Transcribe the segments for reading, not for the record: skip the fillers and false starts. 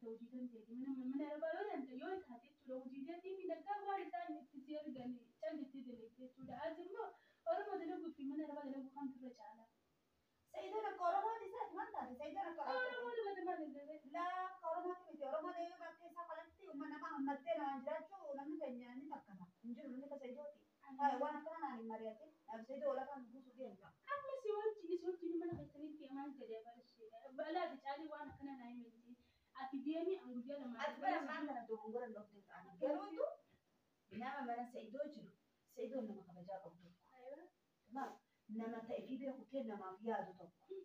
dalagatta hojii dandeetti. Mana arabaa yoo danda'e yoo taate jechuudha hojii deetii miidhagaa waan isaan itti si argan callittee dalagde jechuudha. As immoo Oromoo dalaguu fi mana arabaa dalaguu kamtu irra caala? Sa'idoon akka Oromooti isaati maal taate? Sa'idoon akka Oromoo dubate maal hin Laa akka Oromooti miti. Oromoon yoo bakkee isaa kanatti uummata nama hammattee namaan jiraachuu namni keenya ni takkata. Hin jiru namni akka Sa'idooti. Waan akkana naan hin mari'atin. Sa'idoo lafaan buusuu deemta. Amma si wajjin mana keessanitti maal jedhee barsiisa. Balaati caalii waan akkana naa himanti. Ati deemi an guyyaa lamaa. Ati bara ammaan kana dogongora hin dhoofte ta'an. Garuutu nama mana Sa'idoo jiru. Sa'idoon nama kabajaa qabu tokko. Maal nama ta'e fi bira kutee namaaf yaadu tokko.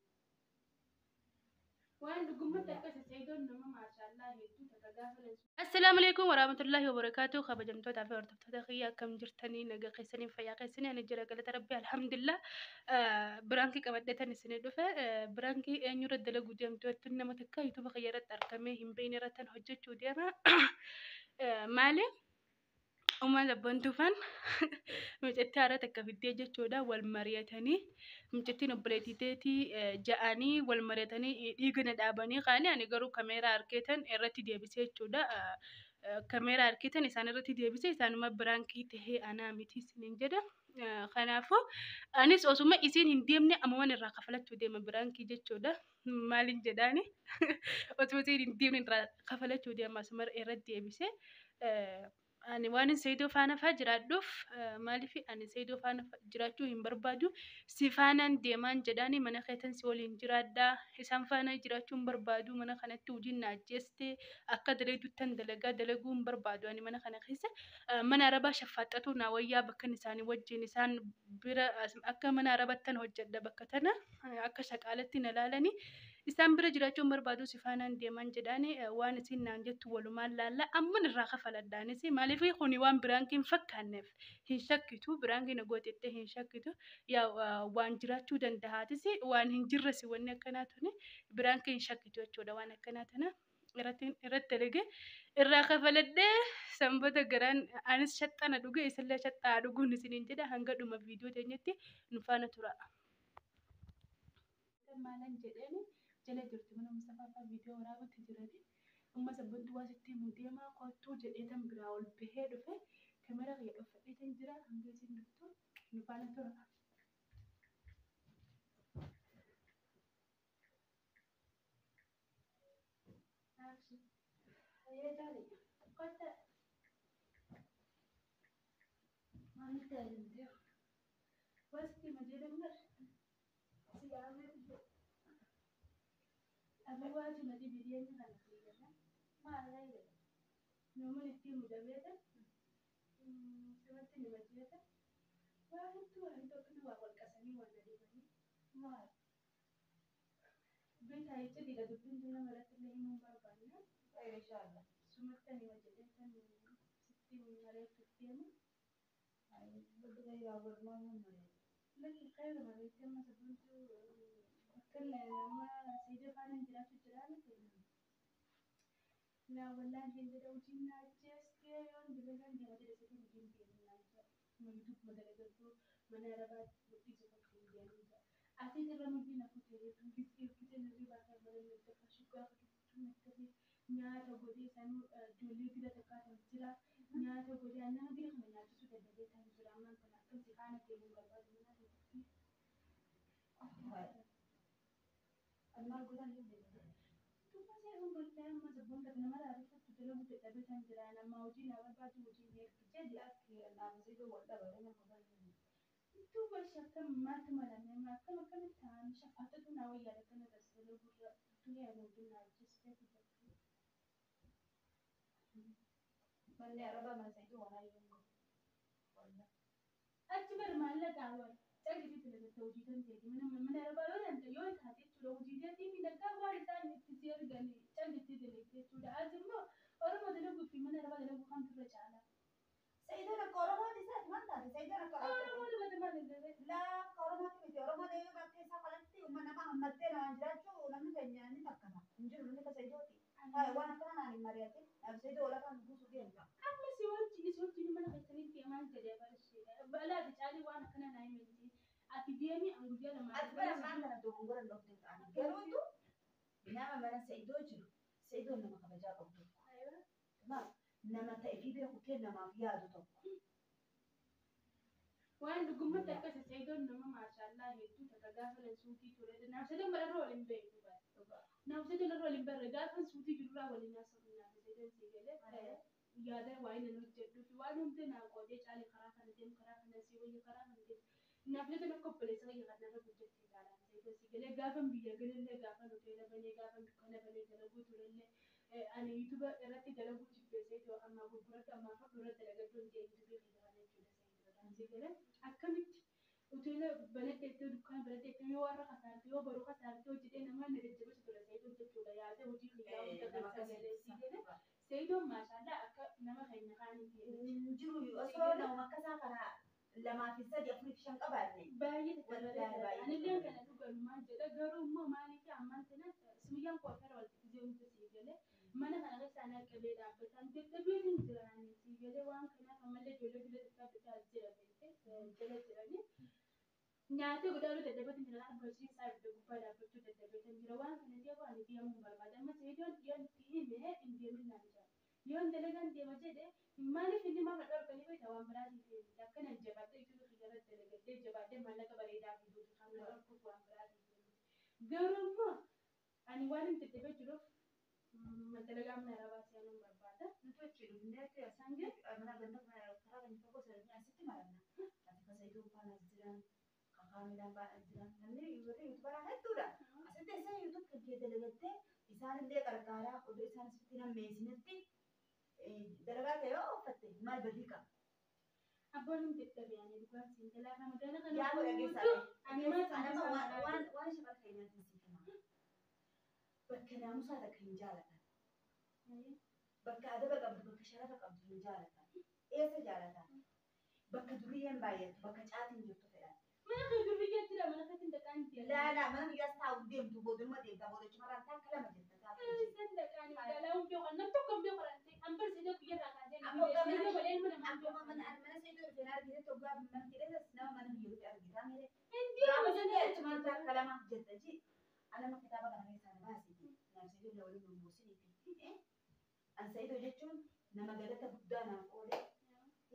Waan dhugumatti akkasi Sa'idoon nama maashaallah hedduu takka gaafa leensu. Assalaamu alaikum warahmatullahi wabarakatuh. Kabajamtootaa fi hordoftoota kiyya, akkam jirtanii? Nagaa keessanii, fayyaa keessanii? Ani jira, galata rabbii, alhamdulillah. Prankii qabadheetan isinii dhufe. Prankii eenyurra dalaguu deemtu jettuun, nama takka YouTube kiyya irratti argamee hin beekne irratti hojjechuu deema. Maali? Uma Sabboontuufaan mucattii haaraa takka fiddee jechuudha. Wal mari'atanii, mucattiin obboleettii teetii ja'anii wal mari'atanii dhiiga na dhaabanii kaanii, ani garuu kameeraa harkeetan irratti deebisee jechuudha. Kameeraa harkeetan isaan irratti deebisee, isaanuma prankii tahee anaa miti isiniin jedha. Kanaafuu anis osuma isiin hin deemne ammuman irraa kafalachuu deema prankii jechuudha. Maaliin jedhaani, osuma isiin hin deemne irraa kafalachuu deema, asuma irratti deebisee. Ani waan Seydoo faana faa jiraadhuuf, maaliif ani Seydoo faana jiraachuu hin barbaadu, si faanaan deemaan jedhaani, mana keetan si waliin jiraadhaa, isaan faana jiraachuu hin barbaadu. Mana kanatti hojiin na ajjeeste, akka dalayduttan dalagaa dalaguu hin barbaadu. Ani mana kana keessa mana arabaa shaffaaxatu naa wayyaa, bakka isaanii wajjin isaan bira akka mana arabattan hojjedha, bakka tana akka shaqaalatti na laalanii, isaan bira jiraachuu hin barbaadu, si faanaan deemaan jedhaani. Waan isin naan jettu walumaan laalla, amman irraa kafaladhaanis. Maaliif kuni waan prankii hin fakkaanneef hin shakkitu, prankii na gootettee hin shakkitu. Yaa waan jiraachuu danda'aatis waan hin jirres, wanni akkanaa tuni prankii hin shakkitu jechuudha. Waan akkanaa tana irratti dalagee irraa kafaladhee, sanbata garaan anis shaxxana dhuge, isallee shaxxaa dhuguun isiniin jedha. Hanga dhuma viidiyoo teenyatti nu faana tura. Maalan jedheeni, jala jirti mana Mustafaa viidiyoo waraabutti jirani. Amma Sabboontu waa sitti himuu deemaa kottuu jedhee tan biraa ol bahee dhufe, kameera kiyya dhooffadhee tan jira, hanga isin dhuftu nu faana tura. Ayyee jaali. Kotta. Maalitti ajajamtee? Waa sitti hima jedhan bar. Si yaamee dhufe. Aboo, waatu na dhibi dhiyeenya kana fayyadama. Maal jedhe? Namoonni ittiin mudameeta. Sirriitti nima jeeta. Waa hedduu, waa hedduu akkana waa wal qasanii waan na dhibanii. Maal? Beekaa, icciitiidha dubbiin tun, nama irratti illee himuu hin barbaanne. Inshaallah. Sumatti ani jedhee kan sitti mari'achuuf deema. Badda yaa godhumaa malee. Lakki, khayra beektee, amma Sabboontuu bakka nama Seydoo faana jiraachuu jira miti. Naa wallaan hin jedha, hojiin na ajjeestee, yoon dalagaan deema jedhe sitti hojiin deemu naan jedha. YouTube dalagadhu, mana arabaa dhiisu tokko hin deemin jedha. Ati irra murtii na kutee gisee hirribaa kan mana natti shuggaa natti nyaata godhee, sanuu ijoollee dira takkaa kan jira nyaata godhee, nama dira kana nyaachisuu dadhabee kan jira. Ammaan kana akkam si faana deemuu barbaadu mana keessatti. Ani maal godhan hin beeku. Duuba seeraan golgaa amma Sabboonta nama raariffattu dalaguu dadhabee kan jira, nama hojii na barbaadu, hojii na ergi jedhi. Lakki, naaf Seydoo wal dhabame nama godhan hin beeku. Duuba ishee akkam maaltu malame, akkam akkamitti ta'an shafaatatu naa wayyaadha kana irra dalaguu irra du'ee hojii na ajjeestee dubbatti. Manni arabaa mana Seydoo waan hayyuu hin qabu. Wallah. Achi bar maallaqa awwaal callisii dalagatta hojii dandeetti. Mana arabaa yoo danda'e yoo taate jechuudha hojii deetii miidhagaa waan isaan itti si argan callisii dalagde jechuudha. As immoo Oromoo dalaguu fi mana arabaa dalaguu kamtu irra caala? Sa'idoon akka Oromooti isaati maal taate? Sa'idoon akka Oromoo dubate maal hin ta'e? Laa akka Oromooti miti. Oromoon yoo bakkee isaa kanatti uummata nama hammattee namaan jiraachuu namni keenya ni takkata. Hin jiru namni akka Sa'idooti. Waan akkana naan hin mari'atin. Sa'idoo lafaan buusuu deemta. Amma si wajjin mana keessanitti maal jedhee barsiisa. Balaati caalii waan akkana naa himanti. Ati deemi an guyyaa lamaa. Ati bara ammaan kana dogongora hin dhoofte ta'an. Garuutu nama mana Sa'idoo jiru. Sa'idoon nama kabajaa Nama ta'e fi bira kutee namaaf yaadu tokko. Waan dhugumatti akkasi Sa'idoon nama maashaallah hedduu takka gaafa nan suutii ture naaf Sa'idoon bararra waliin beeknu bara. Naaf Sa'idoon irra waliin barre gaafa suutii jirurraa waliin haasofnu naaf Sa'idoon sii galee yaada waa'ee nan hojjedhuu fi waan hunda naa qoodee caale karaa kana deemu karaa kana sii wayya karaa kana deemu. Naaf Sa'idoon akka obboleessa kiyya kan narra guddatte ilaalaa Sa'idoon sii galee gaafa biyya galallee gaafa hoteela banee gaafa dukkaana banee dalaguu turellee ani yuutuuba irratti dalaguu jibbee Sa'idoon ammaa gurguradhu ammaa fudhu irratti dalagadhu hin jee yuutuubii kiyya kana jechuudha Sa'idoon sii galee. Akkamitti hoteela banadheettee dukkaana banadheettee yoo warra kasaarte yoo boru kasaarte hojjetee nama na jajjabeessu ture Sa'idoon jechuudha yaada hojii kiyyaa hunda Nama keessa galee sii galee akkasii. Sa'idoon maashaallah akka nama keenya kaaniiti. Hin jiru osoo nama akkasaa kana lamaa fi sadi afurii fi shan qabaanne. Baay'ee takka Wallaahi bareedaadha. baay'ee Anillee takka kana dhuganumaan jedha garuu immoo maaliif ammaan tana sumiyyaan koofara walitti gisee hunda sii galee mana kana keessa ana qabee dhaabbataan dadhabeen hin jiraanne sii galee waan kanaaf ammallee ijoollee dura xiqqaa bitaa jira beekte jala jiranii. Nyaata godhaadhu dadhabeetan jira arba isaa ibidda gubbaa dhaabbachuu dadhabeetan jira waan kana ta'eef ani deemuu hin barbaada. Amma Sa'idoon yoon itti hime hin deemin naan jedha. Yoon dalagaan deema jedhe maaliif inni maaf na dhorkanii beekta waan biraatiif miti akkanan jabaadhee itti kiyya dalagadhee jabaadhee maallaqa bareedaa fiduuf kan na dhorkuuf waan biraatiif miti. Garuu immoo ani waan hin dadhabee jiruuf dalagaa mana arabaa seenuu hin barbaada. Nuti achi dhufneetti asaan mana ganda karaa kan fagoo sadanii asitti maranna. Ati ka Sa'idoon faana as jiran, ka Kaamilaan faana as jiran, namni warri yuutuubaraa hedduudha. Asitti isaan yuutuub kan kee dalagattee isaanillee qarqaaraa oduu isaan asitti nammeessinitti dalagaa ta'e yoo uffatte maal badii qaba? Abboon hin dadhabe ani dhugaan siin jalaa ramadaana kana Yaa godha guutuu keessaa ani maal Anama isaa waan waan waan shabara keenyaatiin siif hima. Bakka naamusaa takka hin jaalatan. Bakka adaba qabdu, bakka sharafa qabdu hin jaalatan. Eessa jaalatan? Bakka duriyyeen baay'attu, bakka caatiin jirtu fedhan. Mana kee durriyyee jira mana keetti dhaqaan jira. Laalaa mana biyyaas taa'u deemtu booduma deemta boodachumarraan takka lama jirta taa'u. Isaan dhaqaan magaalaa hin beeku nam tokko hin beeku rante an barsiisee guyyarraa kaasee Ammoo namni mana- malee ilma namaa hin Akkuma beeku. mana mana seetuu dhufeen argite toggaa mana keessas nama mana biyya dhufe argita mere. Hindi Gaafa magaalaa sirrii achumaan takka lama jirta ji. Anama kitaaba kana keessaa na baasiti. Naaf seetuu na waliin mammoosiniiti. An Sa'iidoo jechuun nama galata guddaa naaf oole.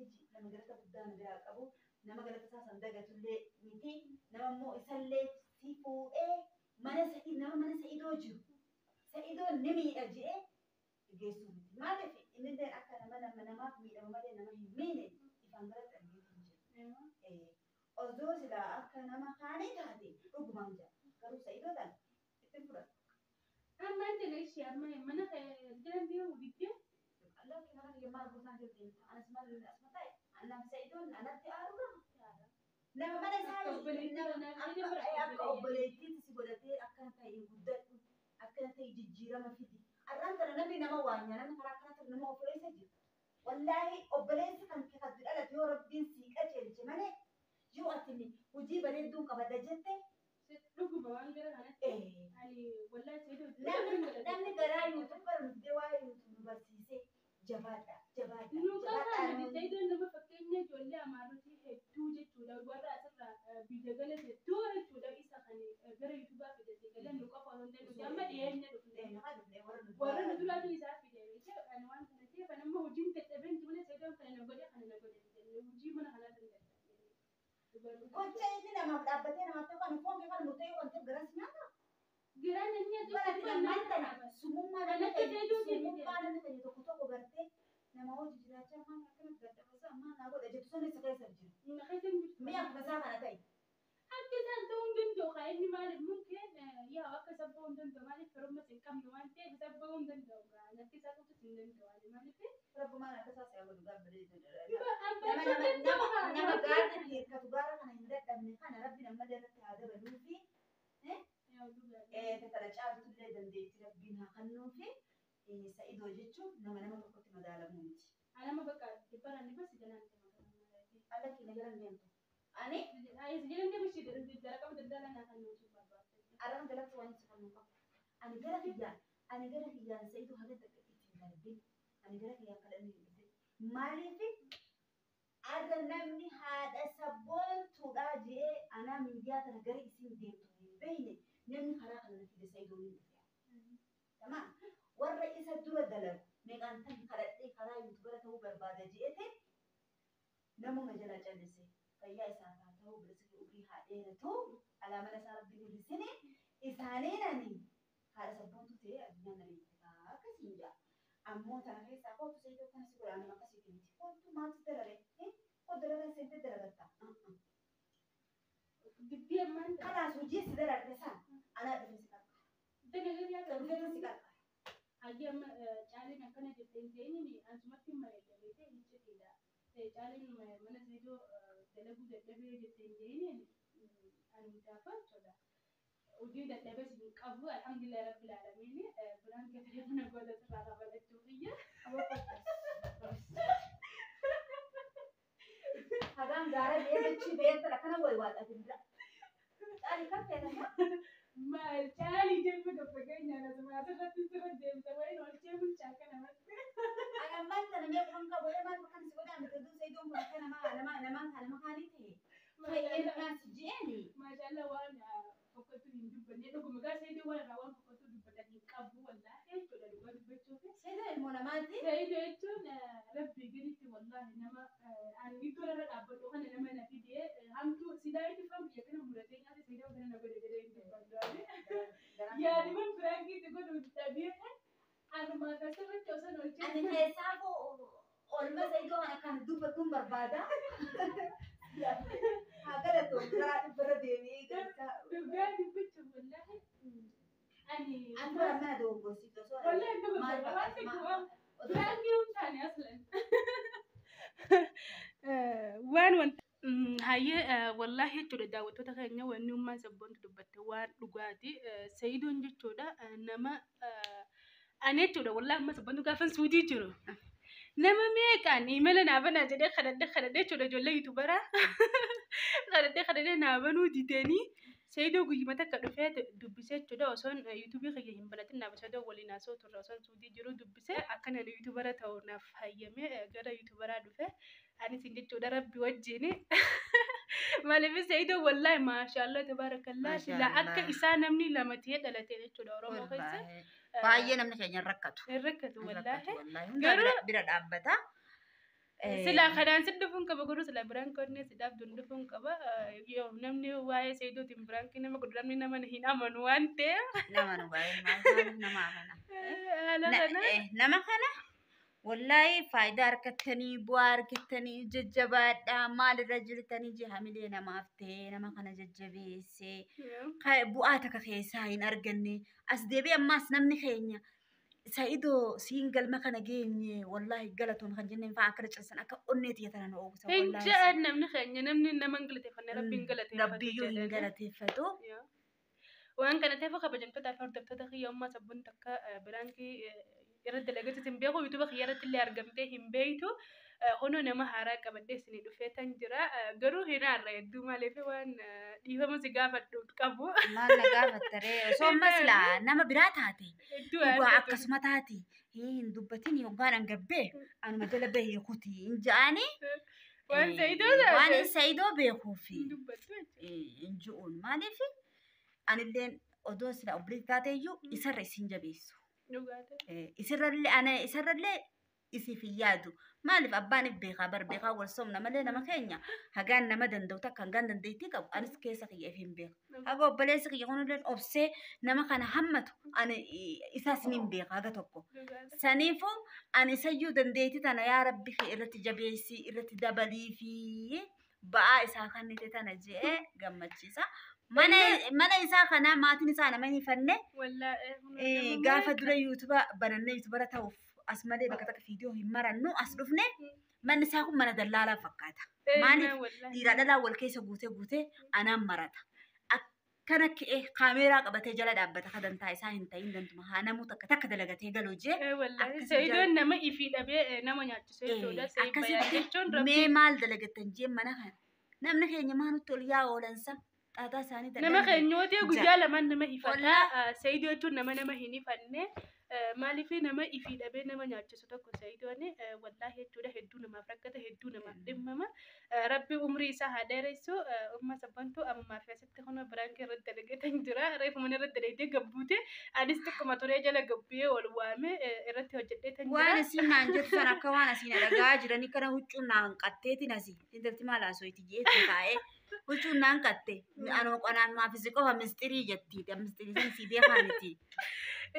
Iji nama galata guddaa na biraa qabu. Nama galata isaa san dagatullee miti. Nama immoo isallee si fuudhee mana Sa'id nama mana Sa'iidoo jiru. Sa'iidoon ni miidha je'ee geessuu miti. Maaliif inni illee akka nama nama namaaf miidhamu malee nama hin miine ifaan galatti argeetu hin jiru. Osoo silaa akka nama kaanii taate dhugumaan jira. Garuu Sa'iidoo tan ittiin fudhatu. Amma inta ishee amma mana kee jiran deemu diddee Allah kee mana kiyya maal gosaan jiru deemta. Anas maal asuma ta'e anaaf Sa'iidoon anatti aarudha. Nama mana isaa Akka obboleettii nama kanaaf jedhee bara akka akka obboleettiitti si godhatee akkana ta'e guddadhu akkana ta'e jijjiirama fidi. Arraan kana namni nama waanya namni karaa akkana ta'e nama obboleessa jira. Wallaahi obboleessi kan kee kan dhalate yoo rabbiin sii qajeelche malee yoo ati hojii bareedduun qabadda jette dhuguma waan gara kanatti eh, ani wallahi Sa'iidoo namni garaa yuutuub bara nuti waa'ee yuutuub nu barsiisee jabaadha jabaadha Nu qofaa jabaadha miti Sa'iidoon nama fakkeenya ijoollee amaarotii hedduu jechuudha warra asirraa biyya galan hedduu jechuudha isa kan gara yuutuubaa fidate galan nu qofa osoo hin ta'in nuti amma dhiyeenya dhufne. Warra nu duraatu isaa fide beekte ani waan kana ta'eef ani amma hojiin dadhabeen malee Sa'iidoon kana na godhe kana na godhe hin jenne hojii mana kanaatu hin dadhabne. Gocha inni namaaf dhaabbatee namaaf ta'u kan foon kee kan murtee yoo wanti garas nyaata. Garaan inni ati Bara ati ammaan tana sumummaa namni Kan akka keenya Sa'iidootii miti. sumummaa namni keenya tokko tokko gartee nama hojii jiraachaa maal akkana dadhabasa maal naa godha jettu sun isa keessa jira. Na keessa hin jirtu. Mi'a akkuma isaa kana ta'e. Akka isaan ta'uu hin danda'u kaa inni maaliif mungkeen yaa akka isa ba'uu hin danda'u maaliif firummas hin qabnu waan ta'eef isa ba'uu hin danda'u gaa natti isaa qotus hin danda'u ani maaliif Rabbumaan akka isaa si'a godhu gaabbilee Duba nama abbaan nama danda'u nama kaa nama gaarri hirkatu gaara kana hin dadhabne kana rabbi nama irratti haa dabaluu fi tattala caaltullee dandeettii rabbiin haa kennuu fi Sa'idoo jechuun nama nama tokkotti madaalamuu miti. Anama bakka dibbaraan dhibba si jalaan deema. Alla keenya jalan deemtu. Ani Si jalaan deema ishee daraqama daldala naa kan nuti barbaadde. arraba galatti waan isa kennuu qabu. Ani gara kiyyaan ani gara kiyyaan Sa'idoo haga takka ittiin darbin ani gara kiyyaan kadhannee hin dhufin. Maaliif arra namni haadha sabboontuudhaa je'ee anaa miidiyaa kana gara isiin deemtu hin beekne namni karaa kana na fide Sa'idoo ni dhufe. Tamaa warra isa dura dalagu Meeqaan tan kadhadhee karaa yuutubara ta'uu barbaada jeete namuma jala callise. Fayyaa isaaf haa ta'u, bilisa umrii haa dheeratu, alaamana isaa rabbi hir'isini isaaniin ani haadha sabboontu ta'e addunyaan na beekte akkasiin jaa. Ammoo tana keessaa kootu seetoo kana si godhaa nama akkasiiti miti. Kootu maaltu darare? Kootu dararaa seentee dararatta. Dubbii ammaan Kalaas hojii si dararte san anaa dhufe si qarqara. dalagaa Dhufee si qarqara. Hajji amma caaliin akkana jettee hin ta'in asumatti hin mari'adha beekte iccitiidha. Caaliin mana Saidoo dalaguu dadhabee jettee hin ta'in ani gaafa jechuudha. Hojii dadhabees hin qabu alhamdulillah rabbil aalamiin biraan gataree mana goota sirraa kabalachuu kiyya. Hagaan gaara deemachii beekta akkana wayi waaqatiin bira. Caalii kan feetan Maal caalii jemma gaffageenyaan asuma asirratti sirra deemsa wayin olchee bulchaa kana matte. Ani ammaan tana mee qofan qabu maal bakka si godhaa miti oduu Saidoon kun akka nama nama nama nama kaanii ta'e. Fayyadaan si jeeni. Maashaallah waan fokkatu hin dubbanne dhuguma gaa Saidoo waan irraa waan fokkatu dubbatan hin qabu wallaahi jechuudha dhugaa dubbachuuf. Saidoo ilmoo namaati. Saidoo jechuun rabbii gaditti wallaahi nama ani iddoo irra dhaabbadhu kana nama na fidee hamtuu silaa itti fan biyya kana mudatee nyaata Saidoo kana na godhe jedhee hin dubbadhu. Yaadiman biraankiitti godhu dhabee anumaa asirratti osoo olchee. Ani keessaafuu olma Saidoo kana kan dubbatuun barbaada. Haa galatoon karaa dhibbarra deemee galata. Dhugaa dubbachuuf wallaahi ani. Ani bara mana dogoggorsiifte osoo Wallaahi dogoggora waan tokko waan biraanki hin taane aslan. Waan wanta hayyee wallaahi jechuudha daawwattoota keenya wanni ummaan sabboontu dubbatte waan dhugaati. Sayidoon jechuudha nama ani jechuudha wallaahi amma sabboontu gaafan suudii jiru. Nama meeqaan imala naa banaa jedhee kadhadhe kadhadhe jechuudha ijoollee yuutubaraa kadhadhe kadhadhe naa banuu didanii Saidoo guyyuma takka dhufee dubbisee jechuudha osoon yuutuubii kiyya hin banatin naaf Saidoo waliin haasa'u turre osoon suudii jiru dubbisee akkana yuutubara ta'u naaf hayyamee gara yuutubaraa dhufe anis jechuudha rabbi wajjin maaliif Saidoo wallaahi maashaallah tabaarakallaa silaa akka isaa namni lama ta'ee dhalate jechuudha Oromoo keessa. Baay'ee namni keenya hin rakkatu. Hin rakkatu wallaahi. Garuu bira dhaabbata. Silaa kanaan si dhufuun qaba garuu silaa biraan qonnee silaaf dun dhufuun qaba. Yoo namni waa'ee Saidootiin biraan nama godhu namni nama hin amanu waan ta'eef. Nama nu baay'ee maal nama amana. Haala kana. Nama kana wallaahi faayidaa argattanii bu'aa argattanii jajjabaadhaa maalirra jirtanii jee hamilee namaaf ta'ee nama kana jajjabeessee bu'aa takka keessaa hin arganne as deebi'ee ammaas namni keenya Saidoo siin galma kana geenye wallaahi galatoon kan jenneen fa'aa akka cimsan akka onnee tiyya tana nu oogisa Hin ja'an namni keenya namni nama hin galateeffanne rabbiin galateeffatu. Rabbiyyuu hin galateeffatu. Waan kana ta'eef kabajamtootaa fi hordoftoota kiyya ummaa sabboon takka biraankii irra dalagatu hin beeku yuutuuba kiyya irratti illee argamtee hin beektu. Honoo nama haaraa qabadhee isinii dhufee tan jira. Garuu hin haarra hedduu maaliif waan dhiifama si gaafadhu qabu. Maal na gaafattaree osoo ammas laa nama biraa taate dhugaa akkasuma taate hin dubbatin yookaan an gabbee anuma jala bahee kuti hin ja'anii. Waan Saidoo taate. Waan Saidoo beekuuf Dubbattu hin ji'uun maaliif anilleen odoo sila obboleetti taateeyyuu isarra isin jabeessu. Isirrallee ana isarrallee isiif hin yaadu. Maaliif abbaan beekaa bar beekaa wal somna malee nama keenya hagaan nama danda'u takka hangaan dandeettii qabu anis keessa kiyya if hin beeku. Haga obboleessi kiyya kunillee obsee nama kana hammatu ani isaas ni beeka haga tokko. Saniifuu ani isayyuu dandeettii tana yaa rabbi irratti jabeessii irratti dabalii fi ba'aa isaa kannite tana je'ee gammachiisa. Mana isaa kanaa maatiin isaa nama hin hifanne gaafa dura yuutuba banannee yuutubara ta'uuf as malee bakka takka viidiyoo hin marannu as dhufne manni isaa kun mana dallaalaa fakkaata. Maaliif dhiiraa dhalaa wal keessa guutee guutee anaan marata. Akkana ka'ee kaameeraa qabatee jala dhaabbata ka dantaa isaa hin ta'in dantuma haa namuu takka takka dalagatee galuu jee. Sayidoon nama ifii dhabee nama nyaachisu jechuudha. Akkasitti mee maal dalagattan jee mana kana namni keenya maanutti ol yaa oolansa. Xaaxaa isaanii Nama keenyootee guyyaa lamaan nama hifataa. Sayidoo jechuun nama nama hin hifanne. Maaliif nama ifii dhabee nama nyaachisu tokko Sa'idoon wallaahi jechuudha hedduu namaaf rakkata, hedduu namaaf dhimmama. Rabbi umrii isaa haa dheeressu. Umma sabbantu ammaa fi asitti kun biraan kee irratti dalageetan jira. Reefu mana irratti dalagee gabbuute anis xiqquma turee jala gabbee ol waame irratti hojjedheetan jira. Waan asiin naan jettu san akka waan asiin dhagaa jiranii kana huccuun naan qatteetiin asii intalti maal haasoyti jeetti taa'ee huccuun naan qatte anoo qonaan maafisi qofa mistirii jetti mistirii san sii beekaa miti.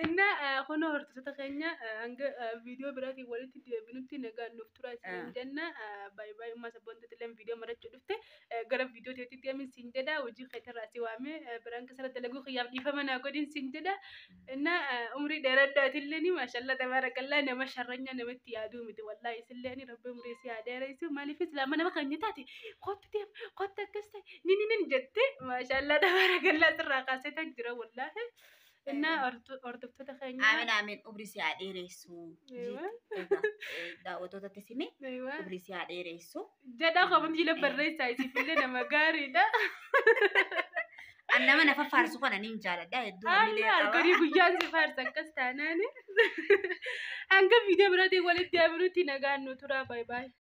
Inna kunoo hordoftoota keenya hanga viidiyoo biraatiin walitti deebinutti nagaan nuuf turaa isiniin jenna. Baay'ee baay'ee umma sabboontoota illee viidiyoo marachuu dhufte gara viidiyoo teetti deemin siin jedha. Hojii keetirraa si waame biraan kasara dalaguu kiyyaaf dhiifama naa godhin siin jedha. Inna umrii dheeradhaatillee ni maashalla tabaarakallaa nama sharranya namatti yaaduu miti wallaahi isillee ni rabbi umrii si haa dheeressu. Maaliif islaama nama kan taate kottu deem kottu akkas ta'e ni ni ni jette maashalla tabaarakallaa sirraa kaasee tan jira wallaahi. Inna hordoftoota keenya. Amiin amiin umrii si haa dheeressu. Daawwattootatti sime umrii si haa dheeressu. Jedhaa komantii jala barreessaa isiifillee nama gaariidha. An nama nafa faarsu kana niin jaaladha hedduu Amma halkanii guyyaan si faarsa akkas taanaani. Hanga viidiyoo biraatiin walitti deebinutti nagaan nu turaa baay'ee baay'ee.